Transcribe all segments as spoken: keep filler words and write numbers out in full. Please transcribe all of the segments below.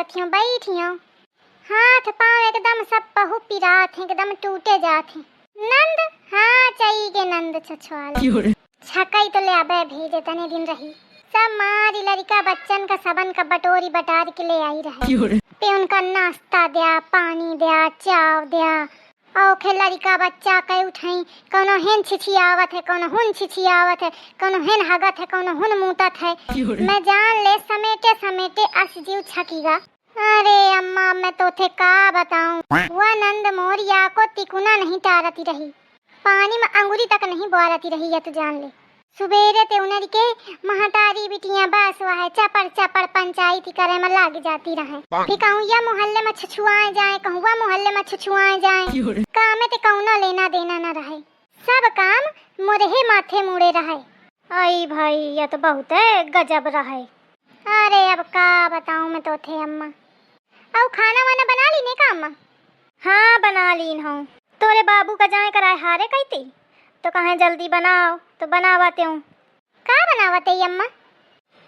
बैठी हूँ, बैठी हूँ। हाथ पाँव एकदम सब पहु पिरात है, एकदम टूटे जात है। नंद, हाँ, चई गे नंद छछवाल। छकई तो ले आबे भेजे, तने दिन रही। सब मारी लड़िका बच्चन का सबन का बटोरी बटारी के ले आई रहे। पे उनका नाश्ता द्या, पानी द्या, चाव द्या। औ खे लड़िका बच्चा के उठाई, कौनो हेन छिछियावत है, कौनो हुन छिछियावत है, कौनो हेन हगत है, कौनो हुन मूतत है। मैं जान ले समेटे समेटे अस जीव छकीगा। अरे अम्मा, मैं तोथे का बताऊं, वह नंद मोरिया को तिकुना नहीं टारती रही, पानी में अंगुरी तक नहीं बुआरती रही, यह तो जान ले। सुबेरे ते उनर के महतारी बिटियां बस वह चपड़ चपड़ पंचायती करे में लाग जाती रहे। फिर कहूँ या मोहल्ले में छछुआए जाए, कहूँ वह मोहल्ले में छछुआए जाए, कामे ते कौनो लेना देना न रहे, सब काम मोरहे माथे मुड़े रहे। आई भाई, यह तो बहुत गजब रहे। अरे अब का बताऊं मैं तोथे अम्मा। अउ खाना वाना बना लीने का अम्मा? हाँ, बना लीन हूँ। तोरे बाबू का जाए कराए हारे कइती, तो कहे जल्दी बनाओ, तो बनावत हूँ। का बनावत है अम्मा?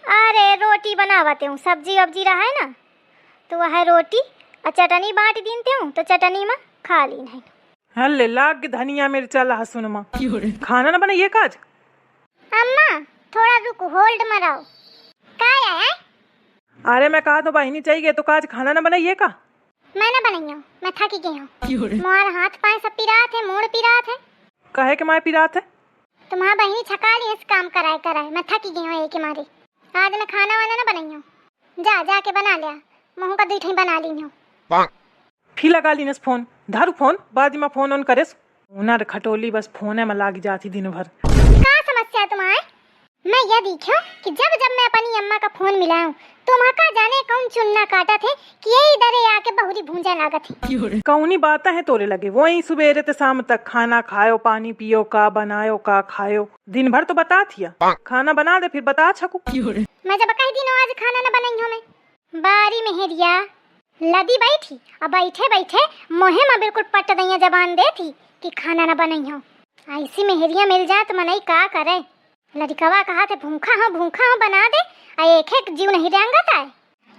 अरे रोटी बनावत हूँ, सब्जी वब्जी रहे ना, तो वह रोटी और चटनी बांट दीन ते हूँ, तो चटनी में खा लीन है। हल्ले लाग धनिया मिर्चा लहसुन मा। खाना न बनाइए का आज? अम्मा, थोड़ा रुक, hold में रहो। का है? अरे मैं कहा तो बहिनी चाहिए तो का आज खाना न बनाइए का? मैं न बनाइयो, मैं थकी गई हूँ। मोर हाथ पाँव सब पिरात है, मूड़ पिरात है। कहे के माय पिरात है? तुम्हार बहिनी छका ली इस काम कराए कराए, मैं थकी गई हूँ यही के मारे। आज मैं खाना वाना न बनाइयो। जा, जाके बना लिया, महू का दुई ठई बना लीन हूँ। फिर लगा लीनस फोन। धरु फोन, बाद में फोन ऑन करेस। उनर खटोली बस फोने में लाग जाती दिन भर। का समस्या है तुम्हारे? मैं यह देखियो कि जब जब मैं अपनी अम्मा का फोन मिलाऊं, तुम्हाका जाने कौन चुन्ना काटत है कि यही दरे आके बहुरी भूंजा लागत है। कौनी बात है तोरे लगे? वही सुबेरे ते शाम तक खाना खायो, पानी पियो, का बनायो, का खायो, दिन भर तो बता थिया, खाना बना दे, फिर बता छकू। मैं जब कह दी ना आज खाना न बनाई हूँ मैं, बारी मेहरिया लदी बैठी, अब बैठे बैठे मोहे मा बिल्कुल पट दइया जबान देथी कि खाना न बनइहो। ऐसी मेहरिया मिल जात मनई का करे। लड़िकवा कहा थे भूखा हो, भूखा हो, बना दे, आ एक एक जीव नहीं रेंगत आए।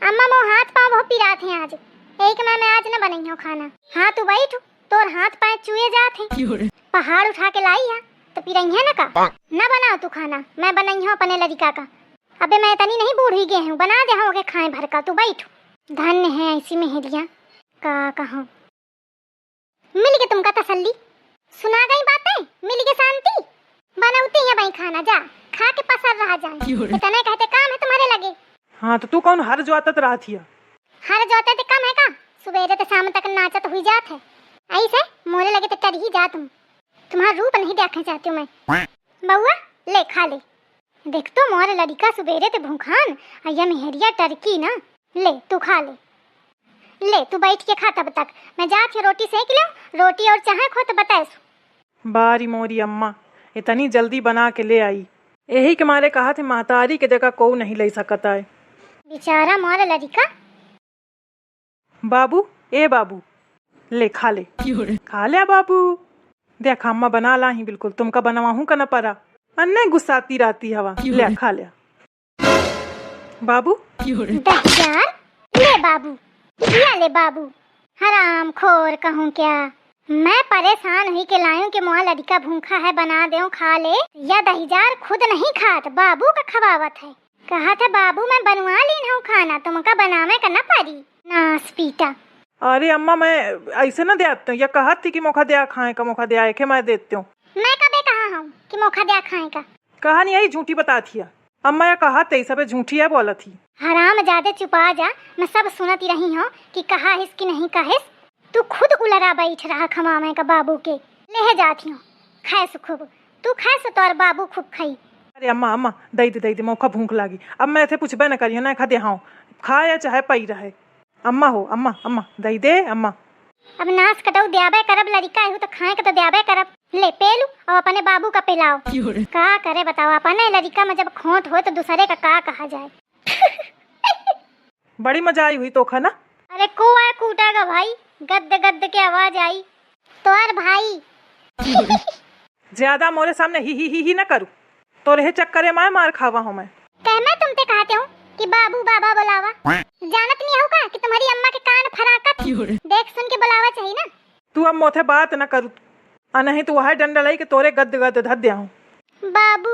अम्मा मोर हाथ पाँव बहुत पिरात हैं आज, एक मैं, मैं आज न बनइहो खाना। हाँ तू बैठ, तोर हाथ पाँव चुए जात हैं। पहाड़ उठा के लाई है तो पिरइहे न का? न बनाओ तू खाना, मैं बनइहो अपने लड़िका का। अबे मैं इतनी नहीं बूढ़ हुई गए हूँ, बना दे हम ओके खाए भर का, तू बैठ। धन्य है ऐसी मेहरिया, का कहूँ। मिल गए तुमका तसल्ली, सुना गई बातें, मिल गए शांति। बनौती है भाई खाना, जा खा के पसर रहा जाए। इतने कहते काम है तुम्हारे लगे। हाँ तो तू कौन हर जोतत रहत हिया? हर जोते ते कम है का? सुबेरे ते शाम तक नाचत हुई जात है। ऐसे मोरे लगे ते टर ही जा तुम। तुम्हारा रूप नहीं देखना चाहती हूँ मैं। बउआ, ले खा ले। देख तो मोर लड़िका सुबेरे ते भूखान, आ या मेहरिया टरकी ना। ले, तू खा ले। ले, तू बैठ के खा तब तक। मैं जात हूँ रोटी सेंक लूँ, रोटी और चाहे खो तो बताए सु। बारी मोरी अम्मा, इतनी जल्दी बना के ले आई। यही के मारे कहा थे महतारी के जगह कोऊ नहीं ले सकत आए। बेचारा मोर लड़िका। बाबू, ए बाबू, ले खा ले। खा ले बाबू। देख अम्मा बना लाही बिल्कुल, तुमका बनवाहूँ का न परा। अन्ने गुस्साती रहती हवा। ले खा ले। बाबू। दस हजार? ले बाबू, या ले बाबू। हराम खोर कहूँ क्या? मैं परेशान हुई के लायूं कि मोर लड़िका भूखा है, बना देऊं खा ले। या दस हजार खुद नहीं खात, बाबू का खवावत है। कहा था बाबू, मैं बनवा लीन हूँ खाना, तुमका बनावे का न पड़ी। नास पीटा। अरे अम्मा, मैं ऐसे न देत हूँ, या कहत थी कि मोखा द्या खाए का, मोखा द्या, एके मैं देत हूँ। मैं कबे कहा हूँ कि मोखा द्या खाए का? कहा नहीं आई, झूठी बतात हिया। अम्मा या कहत है, सबे झूठी है बोलत ही। हराम जादे चुपा जा, मैं सब सुनत ही रही हूँ कि कहा हिस कि नहीं कहिस। तू खुद उलरा बैठ रहा खमावे का बाबू के। ले जात हूँ, खाए सु खूब। तू खाए सु तोर बाबू खूब खाई। अरे अम्मा, अम्मा, दई दे, दई दे, मोखा भूख लागी। अब मैं इथे पूछबे न करियो, ना खा दे, हाँ, खाए चाहे पई रहे। अम्मा हो, अम्मा, अम्मा, दई दे, अम्मा। अब नास कटऊ द्याबे करब, लड़िका आहू तो खाए के तो द्याबे करब। ले पेलू, और अपने बाबू का पिलाओ। का करे बताओ, अपने लड़िका में जब खोट हो तो दूसरे का का कहा जाए। बड़ी मजा आई हुई तोखा ना? अरे कुआ कूटा गा भाई, गद्द गद्द के आवाज आई। तोर भाई। ज्यादा मोरे सामने ही ही ही ही ना करू। तोरे हे चक्करे माय मार खावा हूँ मैं। कह मैं तुमते कहते हूँ, कि बाबू बाबा बोलावा। जानत नहीं हो का कि तुम्हारी अम्मा के कान फराकत, देख सुन के बोलावा चाहिए ना। तू अब मोथे बात न करू, आ नहीं तो वह डंडा लाई के तोरे गद गद धर दे हूँ। बाबू।